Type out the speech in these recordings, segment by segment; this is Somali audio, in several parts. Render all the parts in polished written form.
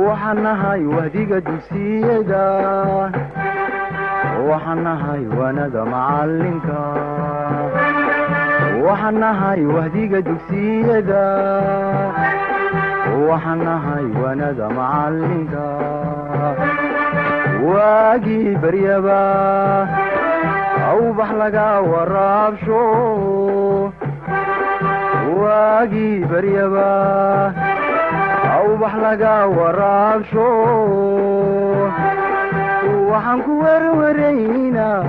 Waxaan nahay wahdiga dugsiyada, waxaan nahay waanada macalinka, waxaan nahay wahdiga dugsiyada, waxaan nahay waanada macalinka. Waagii baryaba awbax laga waraabsho, waagii baryaba awbax laga waraabsho. Waxaan ku werwaraynaa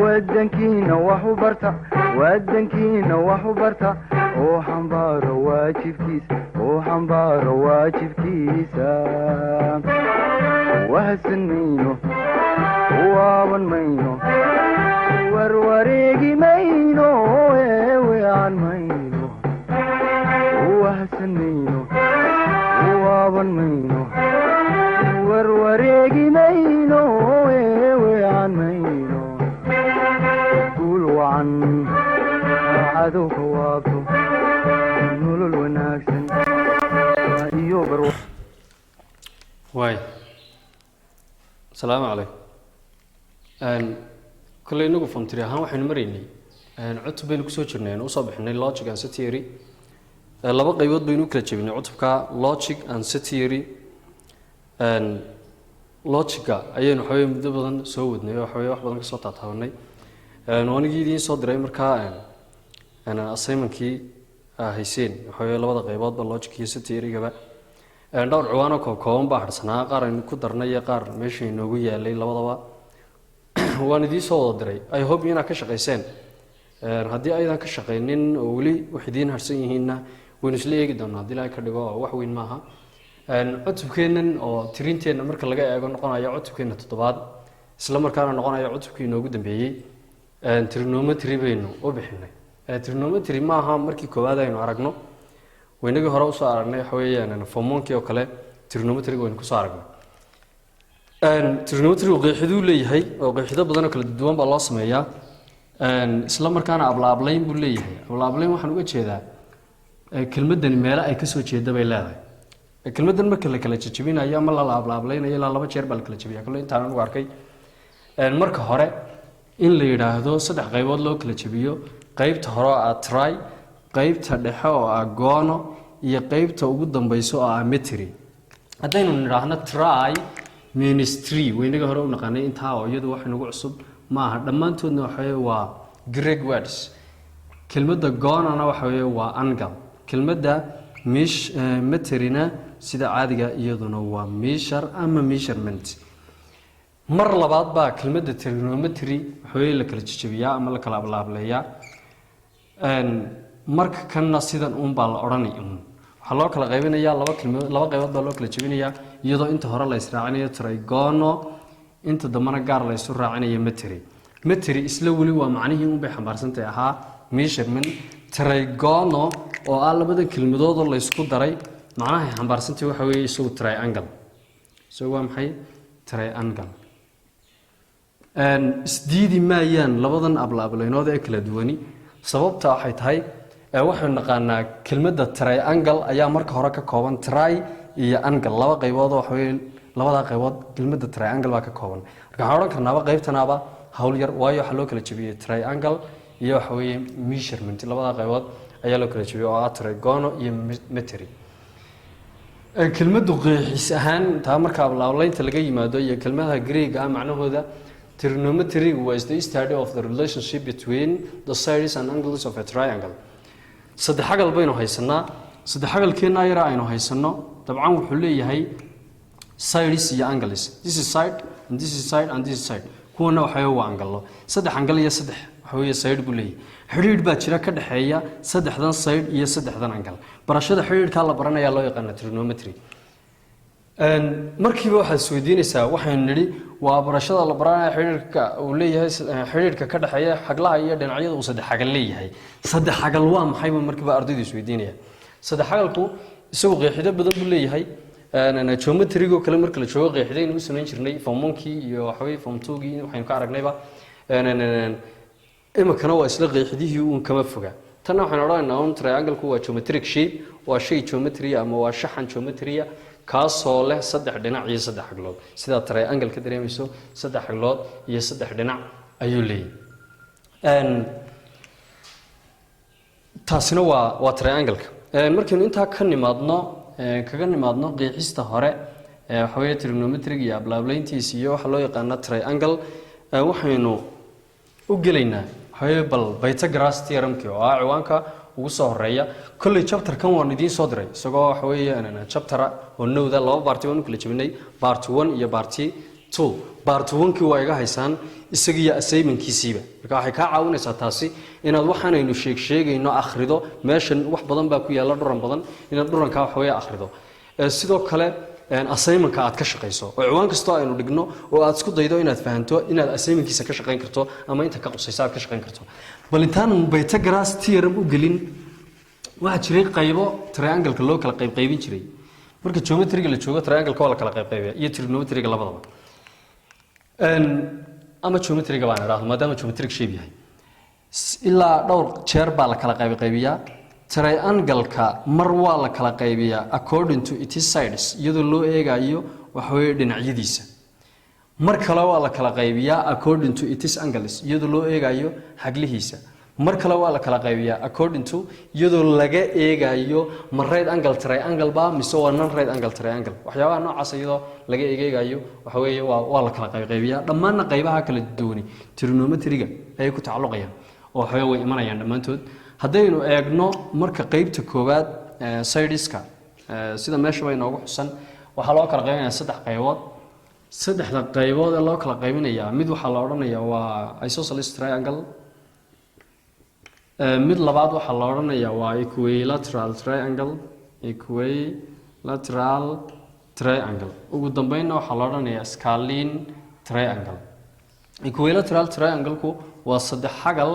wadankiina wax u barta, wadankiina wax u barta, oo xambaaro waajibkiisa, oo xambaaro waajibkiisa. Wahadsan mayno, waaban mayno, warwareegi mayno, eewean mayno. Wahadsan mayno, waaban mayno, warwareegi mayno, eewean mayno. Guul wacan cadowka waabto, nolol wanaagsan iyo bar. Waay, asalaamu calaykum. Kolley inagu form three ahaan waxaynu maraynay cutub baynu kusoo jirnay, aynu usoo bixinay logic and set theory. Laba qaybood baynu u kala jebinay cutubka logic and set theory. Logica ayaynu waxaweye muddo badan soo wadnay oo waxaweye wax badan kasoo taataabanay. Anigii idiin soo diray markaa assignmentkii hayseen, waxaweye labada qayboodba, logic iyo set theory-gaba. Dhowr ciwaanoo koobkooban baa harsanaa, qaar aynu ku darnay iyo qaar meesha inoogu yaalay, labadaba waan idiin soo wada diray. I hope inaad ka shaqayseen. Haddii aydan ka shaqaynin oo weli wax idiin harsan yihiinna, waynu isla eegi doonaa haddii Ilaahay ka dhigo, oo wax weyn maaha. Cutubkeennan oo tirinteenna marka laga eego noqonaya cutubkeenna toddobaad, isla markaana noqonaya cutubkii inoogu dambeeyey, trigonometry baynu u bixinay. Trigonometry maaha markii koowaad aynu aragno, waynagii hore usoo aragnay. Waxa weeyaan form one-kii oo kale trigonometryga waynu kusoo aragnay. Trigonometrygu qeexiduu leeyahay oo qeexido badan oo kala duwan baa loo sameeyaa, isla markaana ablaablayn buu leeyahay. Ablaablayn waxaan uga jeedaa kelmaddani meelo ay kasoo jeeda bay leedahay. Kelmaddan marka la kala jejebinayo ama la ablaablaynayo, ilaa laba jeer baa la kala jebiya kale intaan anigu arkay. Marka hore in la yidhaahdo saddex qaybood loo kala jebiyo: qaybta hore oo ah tri, qaybta dhexe oo ah gono, iyo qaybta ugu dambeyso oo ah metry. Haddaynu nidhaahno tri means three, waynaga hore u naqaanay intaa, oo iyadu wax nagu cusub maaha. Dhammaantoodna waxa weeye waa Greek words. Kelmadda gonona waxa weeye waa angle. Kelmadda mish metryna sida caadiga iyaduna waa measure ama measurement. Mar labaad baa kelmadda trigonometry waxaweye la kala jejebiyaa ama la kala ablaableeyaa. Marka kanna sidan uun baa la odhanay uun. Waxaa loo kala qaybinayaa laba kelmadood, laba qaybood baa loo kala jebinayaa, iyadoo inta hore la israacinayo trigono, inta dambena gaar la isu raacinayo metry. Metry isla weli waa macnihii un bay xambaarsantahay ahaa measurement. Trigono oo ah labada kelmadoodoo la isku daray, macnahay xambaarsantahay waxa weeye isagu triangle. Isagu waa maxay? Triangle. Isdiidi maayaan labadan ablaablaynood ee kala duwani. Sababta waxay tahay, waxaynu naqaanaa kelmadda triangle ayaa marka hore ka kooban tri iyo angle, laba qaybood oo waxaweye labadaa qaybood kelmadda triangle baa ka kooban. Marka waxaan odhan karnaaba qaybtanaaba hawl yar, waayo waxaa loo kala jebiyey triangle iyo waxa weeye measurement. Labadaa qaybood ayaa loo kala jebiyey oo ah trigono iyo metry. Kelmaddu qeexis ahaan taa marka ablaablaynta laga yimaado iyo kelmadaha Greeg ah macnahooda, trigonometry was the study of the relationship between the sides and angles of a triangle. Saddex xagal baynu haysanaa. Saddex xagalkeenna yara aynu haysano dabcan wuxuu leeyahay sides iyo angles. This is side and this is side and this is side. Kuwana waxa waa angallo, saddex angle iyo saddex waxa weeye side buu leeyahay. Xidhiidh baa jira ka dhexeeya saddexdan side iyo saddexdan angle. Barashada xidhiidhkaa la baranayaa loo yaqaana trigonometry. Markiiba waxaad isweydiinaysaa, waxaynu nidhi waa barashada la baranaya xidhiidhka uu leeyahay, xidhiidhka ka dhexeeya xaglaha iyo dhinacyada uu saddex xagal leeyahay. Saddex xagal waa maxay buu markiiba ardaydu isweydiinaya. Saddex xagalku isagu qeexido badan buu leeyahay. Geometrygoo kale marka la joogo, qeexidaynu u samayn jirnay form one-kii iyo waxaweye form two-gii waxaynu ka aragnayba. Iminkana waa isla qeexidihii uun, kama foga. Tanna waxaan odhanaynaa un triangle-ku waa geometric shape, waa shay geometry ama waa shaxan geometry ah, kaasoo leh saddex dhinac iyo saddex xaglood. Sidaa triangle ka dareemayso, saddex xaglood iyo saddex dhinac ayuu leeyahay. Taasina waa triangle-ka. Markaynu intaa ka nimaadno, kaga nimaadno qeexista hore, waxa weeye trigonometric iyo ablaablayntiisa iyo waxa loo yaqaana triangle, waxaynu u gelaynaa waxa weeye bal Pythagoras theoremki oo ah ciwaanka ugu soo horeeya. Kolley chapterkan waan idiin soo diray isagoo waxa weeye chaptera oo nowda laba part baan u kala jebinay, part one iyo part two. Part one-kii waa iga haysaan, isagiyo assignmentkiisiiba. Marka waxay kaa caawinaysaa taasi inaad waxaanaynu sheeg sheegayno akhrido. Meeshan wax badan baa ku yaalla, dhuran badan, inaad dhurankaa waxa weeye akhrido. Sidoo kale assignmentka aad ka shaqayso, oo ciwaan kastoo aynu dhigno oo aad isku daydo inaad fahanto, inaad assignmentkiisa ka shaqayn karto ama inta ka qusaysa aad ka shaqayn karto. Bal intaanan Pythagoras theorem u gelin, waxaa jiray qaybo triangle-ka loo kala qaybqaybin jiray. Marka geometryga la joogo, triangle-ka waa la kala qaybqaybiya iyo trigonometryga labadaba, ama geometryga baan idhaahdo, maadaama geometric shape yahay. Ilaa dhowr jeer baa la kala qaybqaybiyaa triangle-ka. Mar waa la kala qaybiyaa according to its sides, iyadoo loo eegayo waxa weeye dhinacyadiisa. Mar kale waa la kala qaybiyaa according to its angles, iyadoo loo eegayo xaglihiisa. Mar kale waa la kala qaybiyaa according to, iyadoo laga eegayo ma right angle triangle ba mise waa non right angle triangle. Waxyaabaha noocaas iyadoo laga eegayo waxa weeye waa la kala qaybqaybiyaa. Dhammaanna qaybaha kala duwani trigonometryga ayay ku tacalluqayaan oo waxaweye way imanayaan dhammaantood. Haddaynu eegno marka qeybta koowaad, sideska, sida meeshaba inoogu xusan, waxaa loo kala qaybinayaa saddex qaybood. Saddexda qaybood ee loo kala qaybinayaa, mid waxaa la odhanayaa waa isosceles triangle, mid labaad waxaa la odhanayaa waa equilateral triangle, equilateral triangle, ugu dambeynna waxaa la odhanayaa scalene triangle. Equilateral triangle-ku waa saddex xagal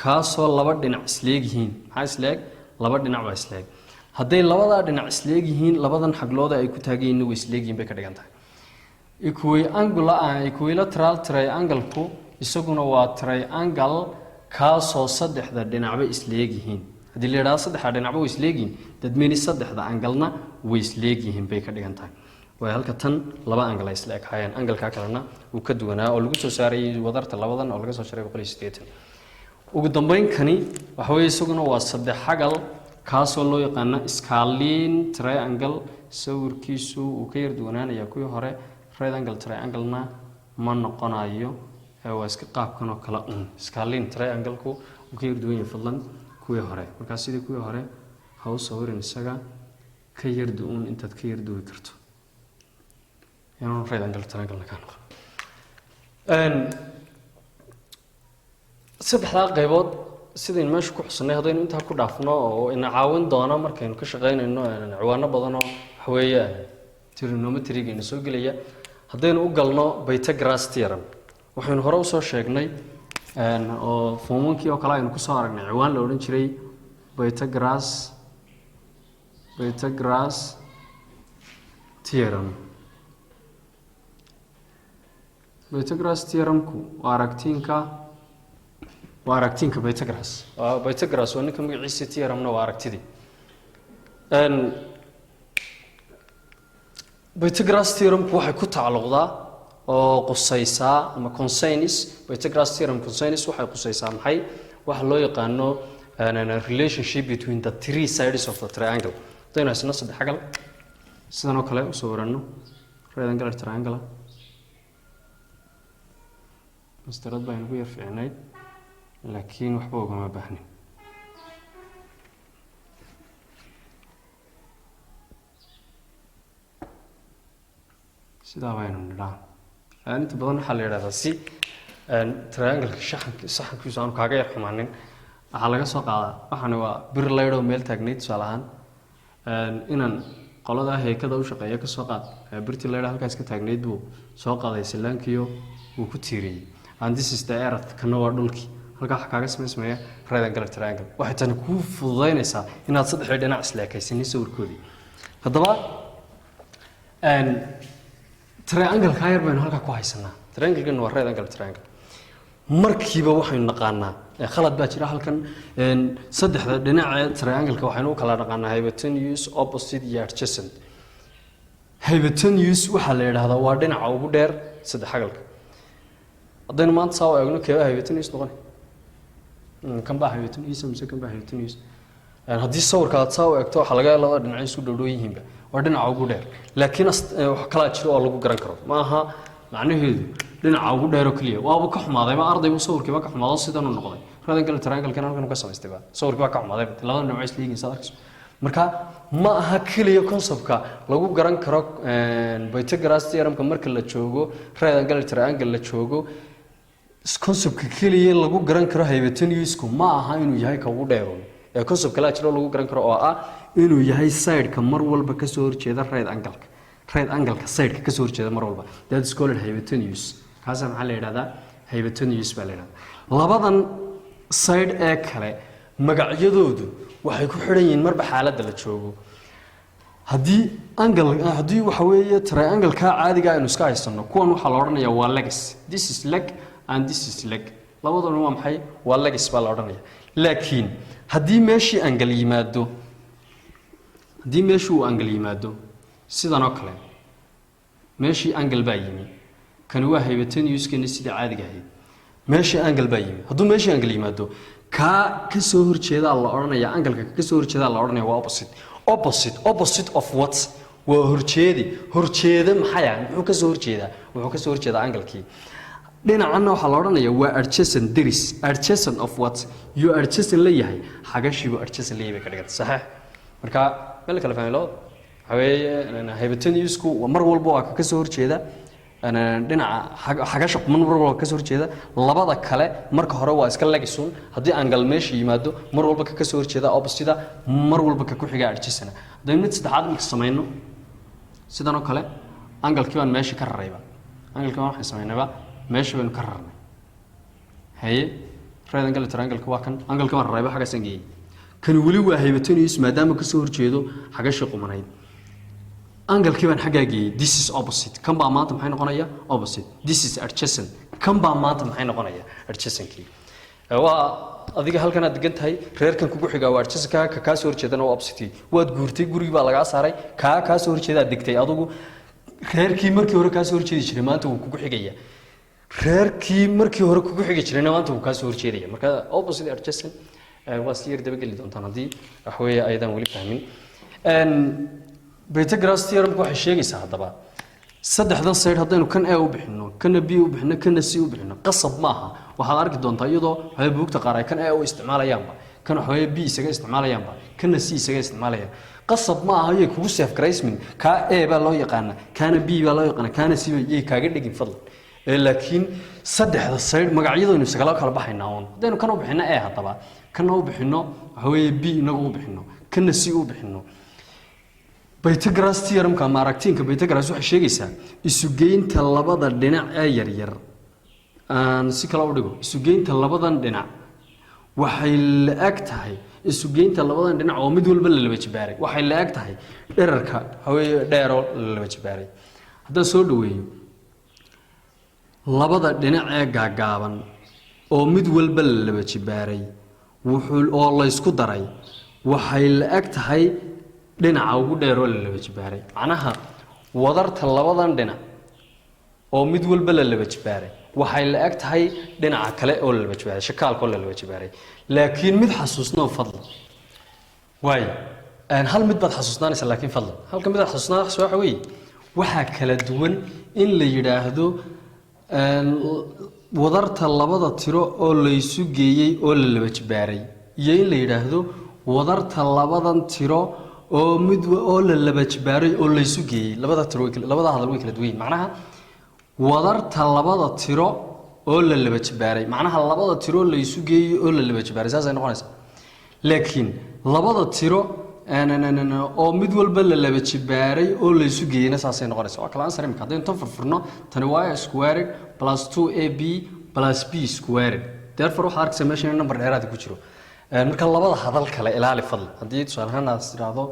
kaasoo laba dhinac isleeg yihiin. Maxaa isleeg? Laba dhinac baa isleeg. Hadday labadaa dhinac isleeg yihiin, labadan xaglooda ay ku taagan yihiinna way isleeg yihiin bay ka dhigan tahay. Equilateral triangle-ku isaguna waa triangle kaasoo saddexda dhinacba isleeg yihiin. Haddii la yidhahdo saddexda dhinacba way isleeg yihiin, dadmeni saddexda angle-na way isleeg yihiin bay ka dhigan tahay. Waayo, halka tan laba angle ay isla ekaayeen, angle-ka kalena uu ka duwanaa oo lagu soo saarayay wadarta labadan oo laga soo sharay 180. Ugu dambeyn kani waxa weeye isaguna waa saddex xagal kaasoo loo yaqaano scalene triangle. Sawirkiisu uu ka yar duwanaanaya kuwii hore, right angle triangle-na ma noqonayo, waa iska qaabkan oo kale un. Scalene triangle-ku uu ka yar duwan yahay fadlan kuwii hore. Markaa sidii kuwii hore ha u sawirin, isaga ka yar du-uun intaad ka yar duwi karto, inuu right angle triangle-na kaa noqon. Saddexdaa qaybood sidaynu meesha ku xusnay haddaynu intaa ku dhaafno oo ina caawin doona markaynu ka shaqaynayno ciwaano badan oo waxaweeye trigonometryga ina soo gelaya. Haddaynu u galno Pythagoras theorem, waxaynu hore usoo sheegnay oo form one-kii oo kale aynu kusoo aragnay ciwaan la odhan jiray Pythagoras theorem. Pythagoras theoremku waa aragtiinka Pythagoras. Waa Pythagoras, waa ninka magaciisa, theoremna waa aragtidii. Pythagoras theoremku waxay ku tacalluqdaa oo qusaysaa ama concerns, Pythagoras theorem concerns, waxay qusaysaa maxay? Waxa loo yaqaano relationship between the three sides of the triangle. Haddaynu haysano saddex xagal sidan oo kale usoo waranno, right angle triangle, mastarad baa inagu yar fiicnayd, laakiin waxba ugama baahnin. Sidaa baynu nidhaa. Inta badan waxaa la yidhahdaa si triangle-ka shaxank saxankiisu aanu kaaga yar xumaanin, waxaa laga soo qaadaa waxaani waa bir laydhoo meel taagnayd. Tusaale ahaan, inaan qoladaa heekada u shaqeeya ka soo qaad, birtii laydha halkaas ka taagnayd buu soo qaaday silaankiyo wuu ku tiiriyey, and this is the earth, kana waa dhulkii. Halkaa waxaa kaaga samaysmaya right angle triangle. Waxay tani kuu fududaynaysaa inaad saddexdii dhinac isla ekaysanin sawirkoodii. Haddaba triangle-ka yar baynu halkaa ku haysanaa. Triangle-kan waa right angle triangle. Markiiba waxaynu naqaanaa khalad baa jira halkan. Saddexda dhinaca triangle-ka waxaynu u kala naqaanaa hypotenuse, opposite iyo adjacent. Hypotenuse waxaa la yidhaahdaa waa dhinaca ugu dheer saddex xagalka. Haddaynu maanta saa u eegno, keebaa hypotenuse noqonay? Kan baa hypotenuse mise kan baa hypotenuse? Haddii sawirka aad saa u eegto, waxaa laga yaabaa labada dhinac isku dhowdhow yihiinba, waa dhinaca ugu dheer. Laakiin wax kalaa jiro oo lagu garan karo. Ma aha macnaheedu dhinaca ugu dheer oo keliya. Waaba ka xumaaday ma ardaybu sawirkiiba ka xumaado, sidanuu noqday. Right angle triangle-kan halkan uu ka samaystay ba sawirkii baa ka xumaaday, labada dhinac isla yihiin saad arkayso. Marka ma aha keliya concept-ka lagu garan karo Pythagoras theorem-ka marka la joogo right angle triangle la joogo. Concept-ka keliya lagu garan karo hypotenuse-ku ma aha inuu yahay ka ugu dheeroon ee concept kale jiro lagu garan karo, oo ah inuu yahay side-ka mar walba kasoo horjeeda right angle-ka, right angle-ka side-ka kasoo horjeeda mar walba. That is called hypotenuse. Kaasa maxaa la yidhahdaa? Hypotenuse baa la yidhahdaa. Labadan side ee kale magacyadoodu waxay ku xidhan yihiin marba xaaladda la joogo. Haddii angle, haddii waxa weeye triangle-ka caadiga aynu iska haysano, kuwan waxaa la odhanayaa waa legs. This is leg and this is leg. Labaduna waa maxay? Waa legs baa la odhanaya. Laakiin haddii meeshii angle yimaado, haddii meeshii uu angle yimaado sidan oo kale, meeshii angle baa yimi. Kani waa hypotenuse-keeni sidii caadiga ahayd. Meeshii angle baa yimi. Hadduu meeshii angle yimaado, kaa ka soo horjeedaa la odhanaya, angle-ka ka soo horjeedaa la odhanaya waa opposite. Opposite, opposite of what? Waa horjeedi. Horjeede maxay ah? Muxuu ka soo horjeedaa? Wuxuu ka soo horjeedaa angle-kii. Dhinacanna waxaa la odhanaya waa adjacent, deris. Adjacent of what? Yuu adjacent la yahay? Xagashiibuu adjacent la yahay bay ka dhiganta. Saxiix? Marka meel kale fahmay labada waxaa weeye hypotenuse-ku mar walba waa ka soo horjeeda dhinaca xagasha quman, mar walba ka soo horjeeda. Labada kale marka hore waa iska legs uun. Haddii angle meesha yimaado, mar walba ka soo horjeeda opposite, mar walba ka ku xiga adjacent. Haddaynu mid saddexaad imika samayno sidan oo kale, angle-kii baan meesha ka rarayba. Angle-kii baan waxaan samaynayba meesha baynu ka rarnay. Haye, right angle triangle-ka waa kan. Angle-ka baan rarayba, xaggaasaan geeyey. Kani weli waa hypotenuse maadaama kasoo horjeedo xagashii qumanayd. Angle-kii baan xaggaa geeyey. This is opposite. Kan baa maanta maxay noqonaya? Opposite. This is adjacent. Kan baa maanta maxay noqonaya? Adjacent-kii. Waa adiga halkan aad degan tahay, reerkan kugu xigaa waa adjacent-ka, ka kaa soo horjeedana waa opposite. Waad guurtay, gurigii baa lagaa saaray, kaa soo horjeedaad degtay adigu. Reerkii markii hore kaa soo horjeedi jiray maanta wuu kugu xigaya, reerkii markii hore kugu xigi jirayna maanta wuu kaa soo horjeedaya. Marka opposite, adjacent waa si yar dabageli doontaan haddii wax weeye ayadaan weli fahmin. Pythagoras theorem-ku waxay sheegaysaa haddaba saddexdan side haddaynu kan A u bixino, kana B u bixino, kana C u bixino, qasab maaha. Waxaad arki doontaa iyadoo waxaweye buugta qaar ay kan A u isticmaalayaanba, kan waxaweye B isaga isticmaalayaanba, kana C isaga isticmaalayaan. Qasab ma aha. Yay kugu save garaysmin kaa A baa loo yaqaana, kaana B baa loo yaqaana, kaana C ba yay kaaga dhigin fadlan. Laakiin saddexda side magacyadaynu isagala kala baxaynaa uun. Haddaynu kan u bixino A, haddaba kana u bixino waxaweeye B, inagu u bixino, kana C u bixino, Pythagoras theorem-ka ama aragtiinka Pythagoras waxay sheegaysaa isugeynta labada dhinac ee yaryar. Aan si kale u dhigo, isugeynta labadan dhinac waxay la-eg tahay, isugeynta labadan dhinac oo mid walba la laba jibaaray waxay la-eg tahay dherarka waxaweeye dheeroo la laba jibaaray. Haddaan soo dhaweeyo, labada dhinac ee gaagaaban oo mid walba la laba jibaaray wuxuu oo laysku daray waxay la-eg tahay dhinaca ugu dheer oo la laba jibaaray. Macnaha wadarta labadan dhinac oo mid walba la laba jibaaray waxay la eg tahay dhinaca kale oo la laba jibaaray, shakaalka oo la laba jibaaray. Laakiin mid xasuusnoo fadlan waayo, hal mid baad xasuusnaanaysaa. Laakiin fadlan halka mid aad xasuusnaanaysa waxa weeye, waxaa kala duwan in la yidhaahdo wadarta labada tiro oo laysu geeyey oo la laba jibaaray iyo in la yidhaahdo wadarta labadan tiro oo mid oo la laba jibaaray oo laysu geeyey. Labada tiro way labada hadal way kala duwan yihiin. Macnaha wadarta labada tiro oo la laba jibaaray, macnaha labada tiro laysu geeyey oo la laba jibaaray, saasay noqonaysaa. Laakiin labada tiro oo mid walba la laba jibaaray oo laysu geeyeyna saasay noqonaysaa. Waa kala answer. Imika haddaynu tan furfurno, tani waa a squared plus 2ab plus b squared. Therefore waxaad arkaysaa meesha in number dheeraad ku jiro. Marka labada hadal kale ilaali fadlan. Haddii tusaale ahaan aad tidhaahdo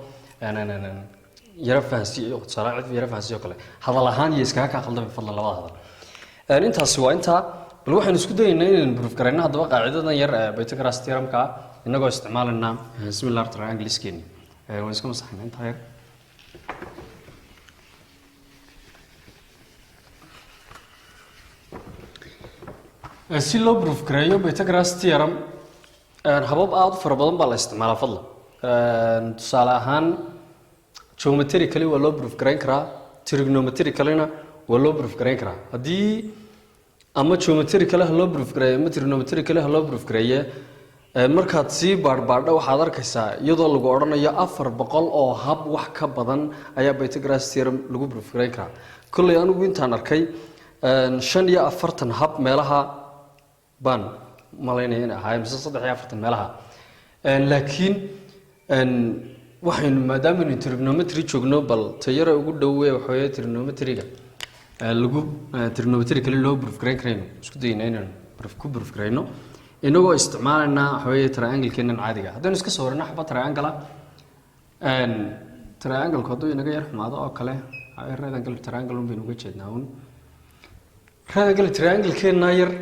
yaro fahansiiyo, tusaale cid yaro fahansiiyo kale, hadal ahaan iyo iskaga kaa khaldamay fadlan labada hadal. Intaasi waa intaa. Bal waxaynu isku dayaynaa inaynu proof garayno haddaba qaacidadan yar ee Pythagoras theorem-ka, inagoo isticmaalayna similar triangles-keeni. Waan iska masaxaynaa intaa yar. Si loo proof gareeyo Pythagoras theorem, habab aada u fara badan baa la isticmaalaa. Fadlan, tusaale ahaan, geometrically waa loo proof garayn karaa, trigonometrically-na waa loo proof garayn karaa. Haddii ama geometrically ha loo proof gareeyo ama trigonometrically ha loo proof gareeye, markaad sii baadhbaadho waxaad arkaysaa iyadoo lagu odhanayo 400 oo hab wax ka badan ayaa Pythagoras theorem lagu proof garayn karaa. Kolley anigu intaan arkay 45 hab meelaha baan malaynaya inay ahaayeen, mise 43 meelaha. Laakiin waxaynu, maadaamaynu trigonometry joogno, bal tayara ugu dhowe waxaweeye trigonometry-ga lagu trigonometrically loo proof garayn karayno isku dayna inaynu ku proof garayno, inagoo isticmaalaynaa waxaweeye triangle-keenan caadiga. Haddaynu iska sawirno xaba triangle ah, triangle-ku hadduu inaga yar xumaado oo kale, right angle triangle un baynu uga jeednaa un. Right angle triangle-keenna yar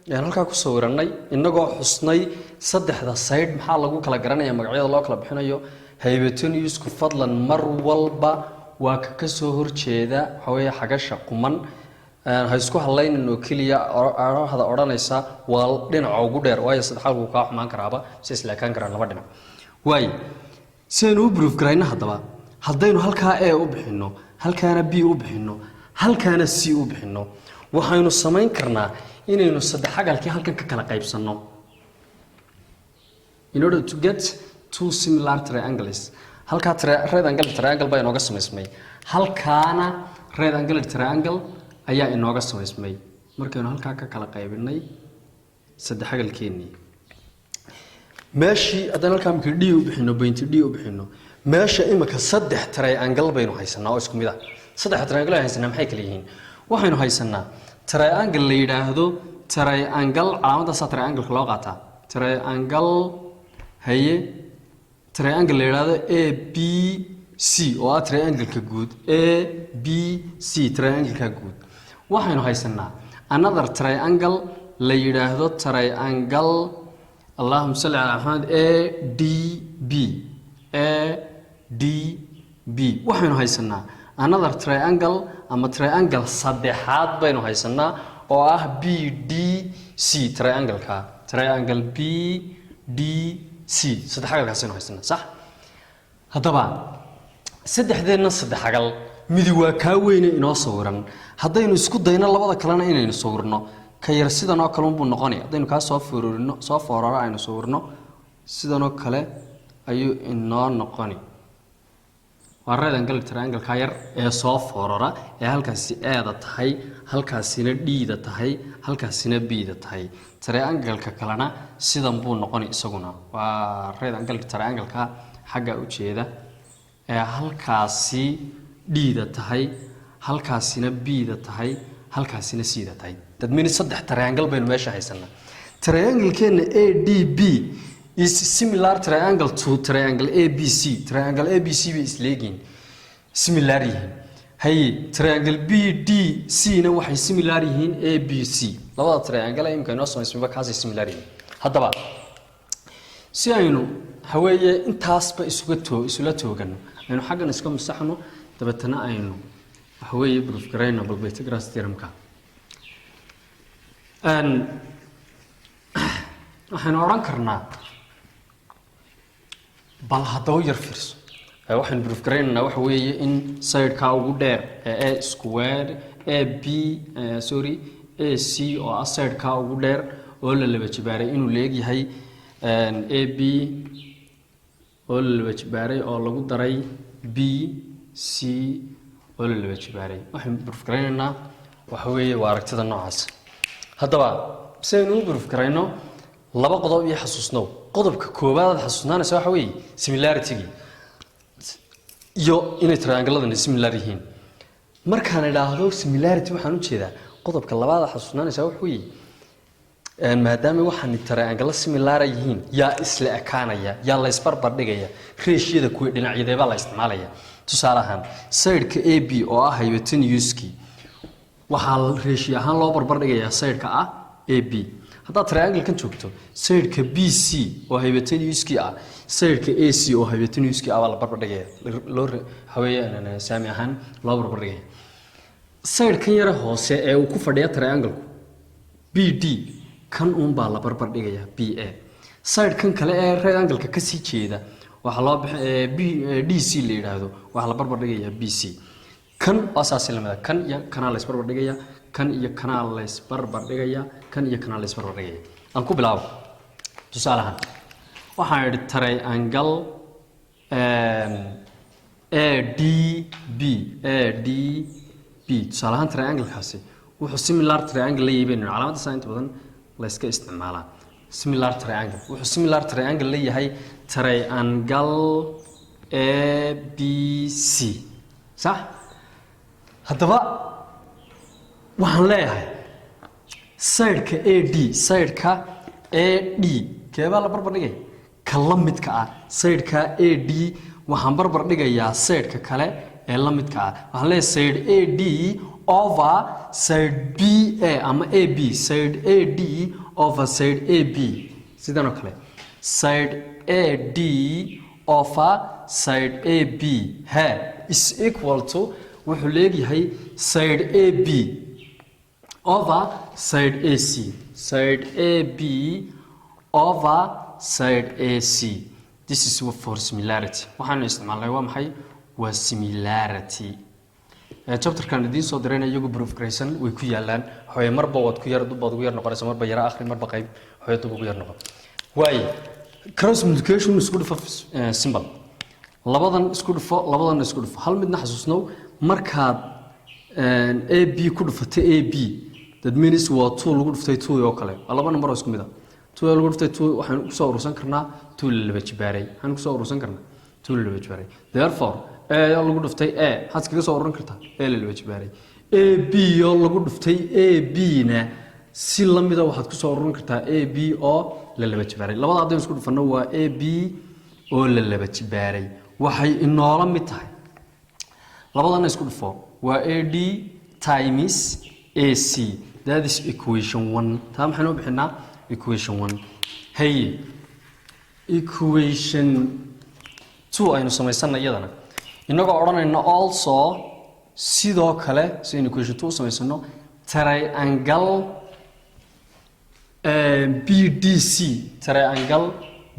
ayaan halkaa ku sawiranay, inagoo xusnay saddexda side. Maxaa lagu kala garanaya magacyada loo kala bixinayo? Hypotenuse-ku fadlan mar walba waa ka kasoo horjeeda, waxa weeye xagasha quman. Ha isku hadlaynin oo keliya arahda odhanaysa waa dhinaca ugu dheer, waayo saddexaad wuu kaa xumaan karaaba, si isleekaan karaan laba dhinac. Waayo, si aynu u proof garayno haddaba, haddaynu halkaa A u bixinno, halkaana B u bixinno, halkaana C u bixinno, waxaynu samayn karnaa inaynu saddexagalkii halkan ka kala qaybsanno in order to get two similar triangles. Halkaa right angle triangle baa inooga samaysmay, halkaana right angle triangle ayaa inooga samaysmay markaynu halkaa ka kala qaybinay saddexagalkeennii. Meeshii haddaan halkaa imika D u bixino, point D u bixino, meesha imika saddex triangle baynu haysanaa oo isku mid ah. Saddex triangle aynu haysanaa maxay kala yihiin? Waxaynu haysanaa triangle la yidhaahdo triangle, calaamadaasaa triangle-ka loo qaataa, triangle haye, triangle la yidhaahdo ABC, oo ah triangle-ka guud, ABC, triangle-ka guud. Waxaynu haysanaa another triangle la yidhaahdo triangle, allahuma salli calaa Maxamed, ADB, ADB. Waxaynu haysanaa another triangle ama triangle saddexaad baynu haysanaa oo ah BDC, triangle-ka, triangle BDC. Saddexagalkaasaynu haysanaa, sax? Haddaba saddexdeenna saddexagal midi waa kaa weyne inoo sawiran. Haddaynu isku dayno labada kalena inaynu sawirno, ka yar sidan oo kale unbuu noqonaya. Haddaynu kaa soo foororino, soo fooraro, aynu sawirno, sidanoo kale ayuu inoo noqoni. Waa right angle triangle-ka yar ee soo foorara, ee halkaasi A-da tahay, halkaasina D-da tahay, halkaasina B-da tahay. Triangle-ka kalena sidan buu noqoni isaguna. Waa right angle triangle-ka xagga ujeeda ee halkaasi D-da tahay, halkaasina B-da tahay, halkaasina C-da tahay. That means saddex triangle baynu meesha haysanaa. Triangle-keena ADB is similar triangle to triangle ABC. Triangle ABC bay isleegihiin, similar yihiin. Haye, triangle BDC na waxay similar yihiin ABC. Labada triangle imika inoo samaysmayba kaasay similar yihiin. Haddaba si aynu haweeye intaasba isuga too isula toogano, aynu xaggan iska masaxno, dabeetana aynu waxaweeye proof garayno bal Pythagoras theorem-ka. Waxaynu odhan karnaa, bal haddaba yar fiirso. Waxaynu proof garaynaynaa waxa weeye in side-ka ugu dheer ee A square A B, sorry, AC, oo ah side-ka ugu dheer oo la laba jibaaray, inuu leegyahay AB oo la laba jibaaray oo lagu daray BC oo la laba jibaaray. Waxaynu proof garaynaynaa waxa weeye waa aragtida noocaas. Haddaba si aynu u proof garayno, laba qodob iyo xasuusnow. Qodobka koowaad aad xasuusnaanaysa waxa weeye similarity-gii iyo inay triangle-ladani similar yihiin. Markaan idhaahdo similarity, waxaan ujeedaa qodobka labaad aad xasuusnaanaysa waxa weeye, maadaama waxaan triangle similar yihiin, yaa isla ekaanaya, yaa la isbarbar dhigaya, ratio-da kuwa dhinacyadee baa la isticmaalaya? Tusaale ahaan, side-ka AB oo ah hypotenuse-kii waxaa ratio ahaan loo barbar dhigayaa side-ka ah A B. Haddaad triangle-kan joogto, side-ka BC oo hypotenuse-kii ah, side-ka AC oo hypotenuse-kii ah baa la barbar dhigaya, loo haweeye saami ahaan loo barbar dhigaya. Side-kan yare hoose ee uu ku fadhiya triangle-ku, BD, kan uun baa la barbar dhigaya BA. Side-kan kale ee right angle-ka kasii jeeda waxaa loo bixi B DC la yidhaahdo, waxaa la barbar dhigaya BC. Kan waa saasi lamida, kan iyo kanaa la isbarbar dhigaya, kan iyo kanaa la isbarbar dhigaya, kan iyo kanaa la isbarbar dhigaya. Aan ku bilaabo tusaale ahaan. Waxaan idhi triangle ADB, ADB tusaale ahaan, triangle-kaasi wuxuu similar triangle leeyahay baynu calaamadda saa inta badan la iska isticmaalaa. Similar triangle, wuxuu similar triangle leeyahay triangle ABC, sax. Haddaba waxaan leeyahay side-ka AD, side-ka AD keebaa la barbar dhigaya? Ka la midka ah. Side-ka AD waxaan barbar dhigayaa side-ka kale ee la midka ah. Waxaan leeyahay side AD over side BA ama AB, side AD over side AB. Sidan oo kale, side AD over side AB he is equal to, wuxuu leegyahay, side AB over side AC, side AB over side AC. This is for similarity. Waxaanu isticmaalnay waa maxay? Waa similarity. Chapterkan idiin soo dirayna iyagu proof garaysan way ku yaalaan. Waxaweye marba waad ku yar dub baad ugu yar noqonaysa, marba yara akhri, marba qayb waxaweye dub ugu yar noqon. Waaye cross multiplication, isku dhufo simple, labadan isku dhufo, labadan isku dhufo. Hal midna xasuusnow: markaad AB ku dhufatay AB, that means waa two lagu dhuftay two oo kale, waa laba number oo isku mid ah. Two lagu dhuftay two waxaan kusoo urursan karnaa two la laba jibaaray. Waxaan kusoo urursan karnaa two la laba jibaaray. Therefore, A oo lagu dhuftay A maxaad iskaga soo ururin kartaa? A la laba jibaaray. AB oo lagu dhuftay AB na si lamida waxaad kusoo ururin kartaa AB oo la laba jibaaray. Labada haddaynu isku dhufanno waa AB oo la laba jibaaray. Waxay inoola mid tahay, labadana isku dhufo, waa AD times AC. That is equation one. Taa maxaynu u bixinaa? Equation one. Haye, equation two aynu samaysana iyadana, inagoo odhanayno also, sidoo kale, si aynu equation two u samaysano, triangle BDC, triangle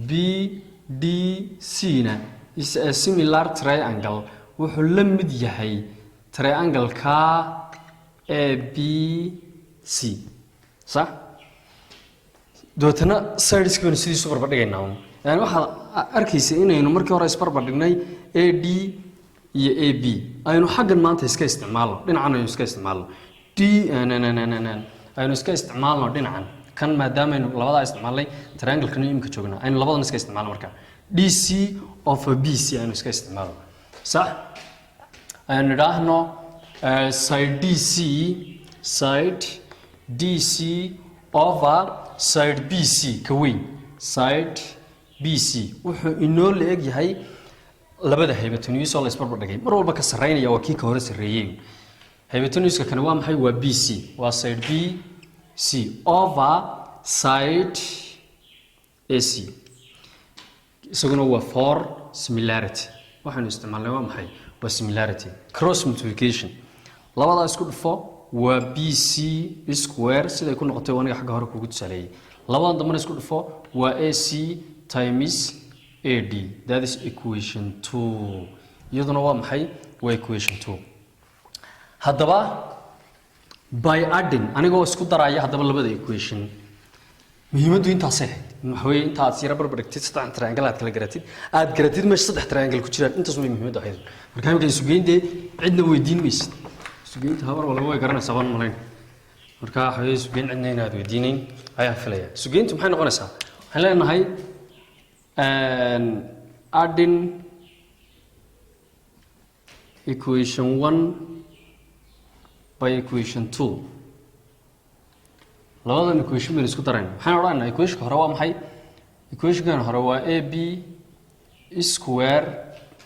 BDC na is a similar triangle, wuxuu la mid yahay triangle-ka ABC, sax. Dabeetana sideski baynu sidiisu barbar dhigaynaa un. Yani waxaad arkaysa inaynu markii hore isbarbar dhignay AD iyo AB. Aynu xaggan maanta iska isticmaalno dhinacan, aynu iska isticmaalno D n n n n n, aynu iska isticmaalno dhinacan kan. Maadaamaaynu labadaa isticmaalnay, triangle-kan imika joognaa, aynu labadan iska isticmaalno. Marka DC over BC aynu iska isticmaalno, sax. Aynu idhaahno side DC, side DC over side BC, ka weyn, side BC wuxuu inoo la eg yahay labada hypotenuse oo la isbarbar dhigay. Mar walba ka sarreynaya waa kii ka hore sarreeyey. Hypotenuse-ka kani waa maxay? Waa BC, waa side BC over side AC. Isaguna waa for similarity. Waxaanu isticmaalnay waa maxay? Waa similarity. Cross multiplication, labadaa isku dhufo, waa BC square. Siday ku noqotay aniga xagga hore kugu tusaaleeyey. Labadan dambena isku dhufo, waa AC times AD. That is equation two. Iyaduna waa maxay? Waa equation two. Haddaba by adding, anigoo isku daraya haddaba labada equation, muhiimaddu intaasay ahayd. Waxa weeye inta aad yara barbar dhigtid saddex triangle, aad kala garatid, aad garatid meesha saddex triangle ku jiraan, intaas way muhiimaddu ahayd. Marka imika isugeyn dee cidna weydiin maysid. Isugeynta habar walba way garanaysaa baan malayn. Marka waxa weeye isugeyn cidna inaad weydiinayn ayaan filaya. Isugeyntu maxay noqonaysaa? Waxaan leenahay adding equation one by equation two. Labadan equation baynu isku darayna. Waxaan odhanaynaa equationka hore waa maxay? Equationkan hore waa AB square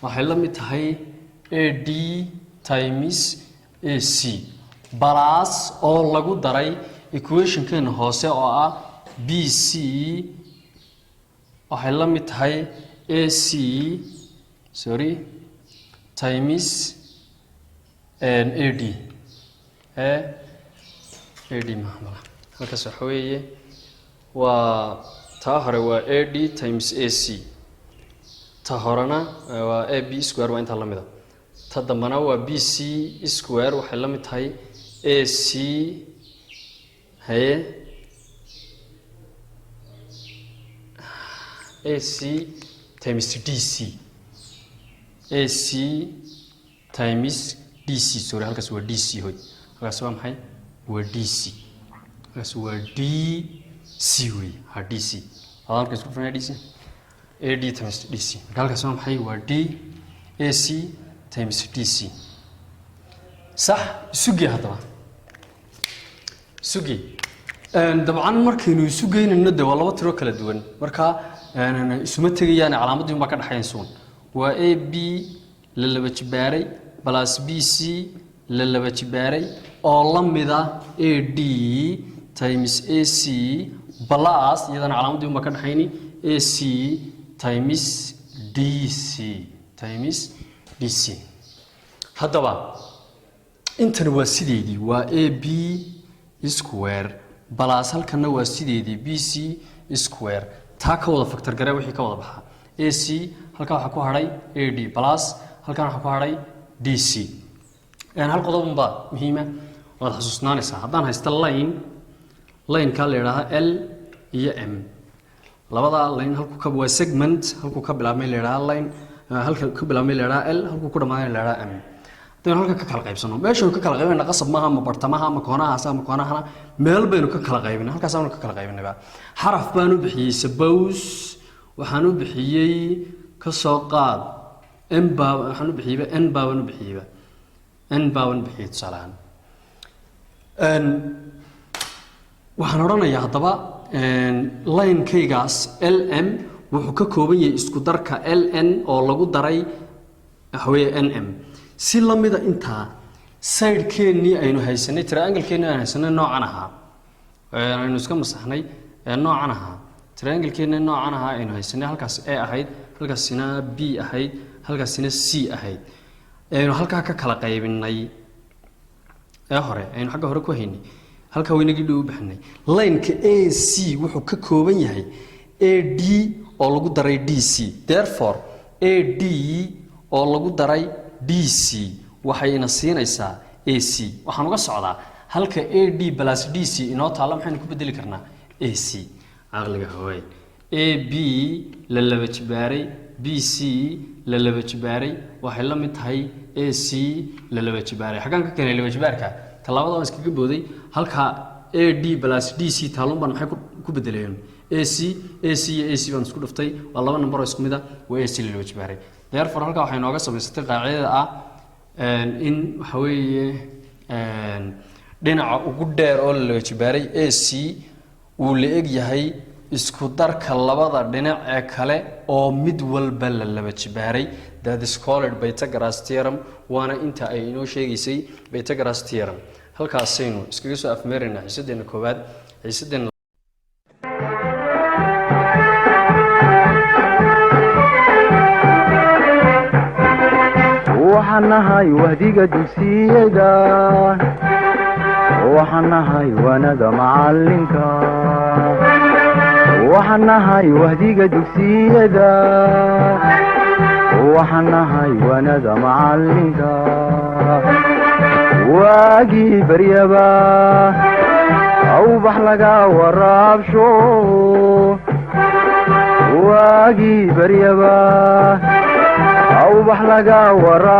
waxay la mid tahay AD times AC plus oo lagu daray Equationkeena hoose oo ah BC waxay la mid tahay AC, sorry, times AD, AD maamala. Halkaas waxa weeye waa taa hore waa AD times AC, ta horena waa AB square, waa intaa la mida. Ta dambana waa BC square waxay la mid tahay AC, haye, AC times DC, AC times DC, sorry, halkaas waa DC. Hoy, halkaas waa maxay? Waa DC. Halkaas waa DC wey. Ha, DC halkaas isku dhufanaya, DC, AD times DC. Marka halkaas waa maxay? Waa AC times DC, sax. Isugee haddaba, isugee. Dabcan markaynu isu geynayno, de waa laba tiro kala duwan, marka isuma tegayaan, calaamadii unbaa ka dhexaynsuun. Waa AB la laba jibaaray plus BC la laba jibaaray oo la mida AD times AC plus, iyadana calaamadii unbaa ka dhexayni, AC times DC, times DC. Haddaba intani waa sideedii, waa AB square plus, halkanna waa sideedii, BC square. Taa ka wada factor garee wixii ka wada baxa. AC, halkan waxaa ku hadhay AD plus, halkan waxaa ku hadhay DC. Hal qodobun baa muhiima waad xasuusnaanaysaa. Haddaan haysto line, lineka la yidhaaha L iyo M, labada line halku ka waa segment, halkuu ka bilaabmay la yidhaha line, halka ka bilaabmay la yidhaha L, halkuu ku dhamaanay la yidhaha M. Haddaynu halka ka kala qaybsano, meeshaynu ka kala qaybinayna qasab maaha ama bartamaha ama koonahaas ama koonahana, meel baynu ka kala qaybinay, halkaas aanu ka kala qaybinayba. Xaraf baan u bixiyey, suppose waxaan u bixiyey, ka soo qaad N baa waxaan u bixiyeyba, N baaban u bixiyeyba, N baaban u bixiyey tusaale ahaan. Waxaan odhanayaa haddaba linekaygaas LM wuxuu ka kooban yahay isku darka LN oo lagu daray waxaweeye NM. Si lamida intaa sidekeennii aynu haysanay, triangle-keennii aynu haysanay noocan ahaa, aynu iska masaxnay, noocan ahaa, triangle-keennii noocan ahaa aynu haysanay, halkaas A ahayd, halkaasina B ahayd, halkaasina C ahayd, aynu halkaa ka kala qaybinay ee hore aynu xagga hore ku haynay, halkaa waynagii dhow u bixinay. Lineka AC wuxuu ka kooban yahay AD oo lagu daray DC. Therefore AD oo lagu daray DC waxay ina siinaysaa AC. Waxaan uga socdaa halka AD plus DC inoo taalla maxaynu ku bedeli karnaa? AC. Caqliga hawaaye. AB la laba jibaaray BC la laba jibaaray waxay la mid tahay AC la laba jibaaray. Xaggaan ka keenay laba jibaarka? Tallaabada waan iskaga booday. Halka AD plus DC taalun baan maxay ku bedelayeen? AC. AC iyo AC baan isku dhuftay, waa laba number oo isku mid ah, waa AC la laba jibaaray. Therefore halkaa waxay nooga samaysatay qaacidada ah in waxa weeye dhinaca ugu dheer oo la laba jibaaray AC uu la eg yahay isku darka labada dhinac ee kale oo mid walba la laba jibaaray. That is called Pythagoras theorem. Waana inta ay inoo sheegaysay Pythagoras theorem. Halkaasaynu iskaga soo afmeeraynaa xiisadeena koowaad, xiisadeena. Waxaan nahay wahdiga dugsiyada, waxaan nahay waanada macalinka, waxaan nahay wahdiga dugsiyada, waxaan nahay waanada macalinka. Waagii baryaba awbax laga waraabsho, waagii baryaba awbax laga waraab.